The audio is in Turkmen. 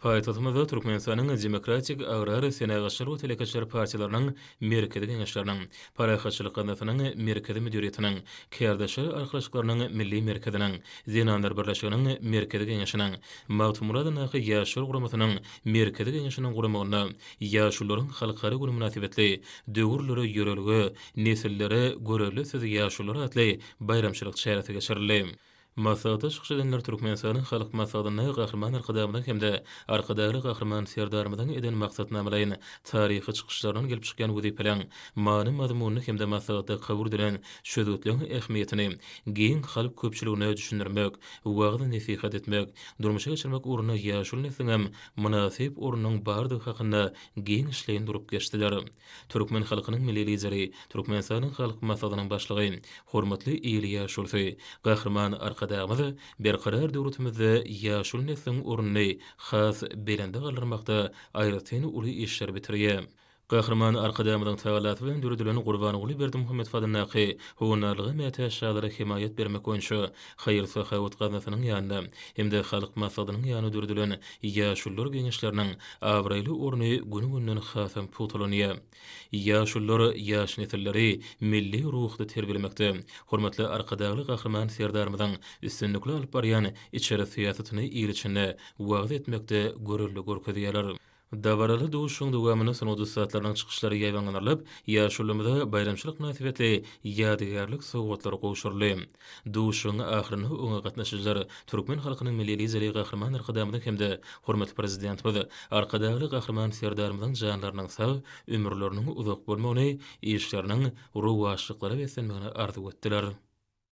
Paýtagtymyzda Türkmenistanyň Demokratik, Agrar, Senagatçylar we telekeçiler partiýalarynyň Merkezi Geňeşleriniň, Parahatçylyk gaznasynyň Merkezi müdiriýetiniň, Kärdeşler arkalaşyklarynyň Milli merkeziniň, Zenanlar birleşiginiň Merkezi Geňeşiniň, Magtymguly adyndaky Ýaşlar guramasynyň Merkezi Geňeşiniň guramagynda Ýaşulularyň halkara güni mynasybetli Döwürlere ýörelge, nesillere görelde siz ýaşulular atly baýramçylyk çäresi geçirildi. Maslahata çykyş edenler Türkmenistanyň Halk Maslahatynda Gahryman Arkadagymyzyň hem-de Arkadagly Gahryman Serdarymyzyň eden maksatnamalaýyn taryhy çykyşlaryndan gelip çykýan wezipeleriň many-mazmunyny hem-de maslahatda kabul edilen çözgütleriň ähmiýetini giň halk köpçüligine düşündirmek, wagyz-nesihat etmek, durmuşa geçirmek ugrunda ýaşuly nesliňem mynasyp ornunyň bardygy hakynda giňişleýin durup geçdiler. Türkmen halkynyň Milli Lideri, Türkmenistanyň Halk Maslahatynyň Başlygy, hormatly il ýaşulusy Gahryman Arkadagymyz Berkarar döwletimizde ýaşuly nesliň ornuny has belende galdyrmakda aýratyn uly işleri bitirýär. Gahryman Arkadagymyzyň tagallasy bilen döredilen Gurbanguly Berdimuhamedow adyndaky Howandarlyga mätäç çagalara hemaýat bermek boýunça haýyr-sahawat gaznasynyň ýanynda hem-de Halk Maslahatynyň ýanynda döredilen Ýaşulular geňeşleriniň abraýly orny gün-günden hasam pugtalanýar. Ýaşulular ýaş nesilleri milli ruhda terbiýelemekde, hormatly Arkadagly Gahryman Serdarymyzyň üstünlikli alyp barýan içeri syýasatyny il içinde wagyz etmekde görelde görkezýärler. Dabaraly duşuşygyň dowamynda sungat ussatlarynyň çykyşlary ýaýbaňlandyrylyp, ýaşulymyza baýramçylyk mynasybetli ýadygärlik sowgatlary gowşuryldy. Duşuşygyň ahyrynda oňa gatnaşyjylar türkmen halkynyň Milli Lideri Gahryman Arkadagymyzyň hem-de hormatly Prezidentimiz Arkadagly Gahryman Serdarymyzyň janlarynyň sag, ömürleriniň uzak bolmagyny, işleriniň rowaçlyklara beslenmegini arzuw etdiler.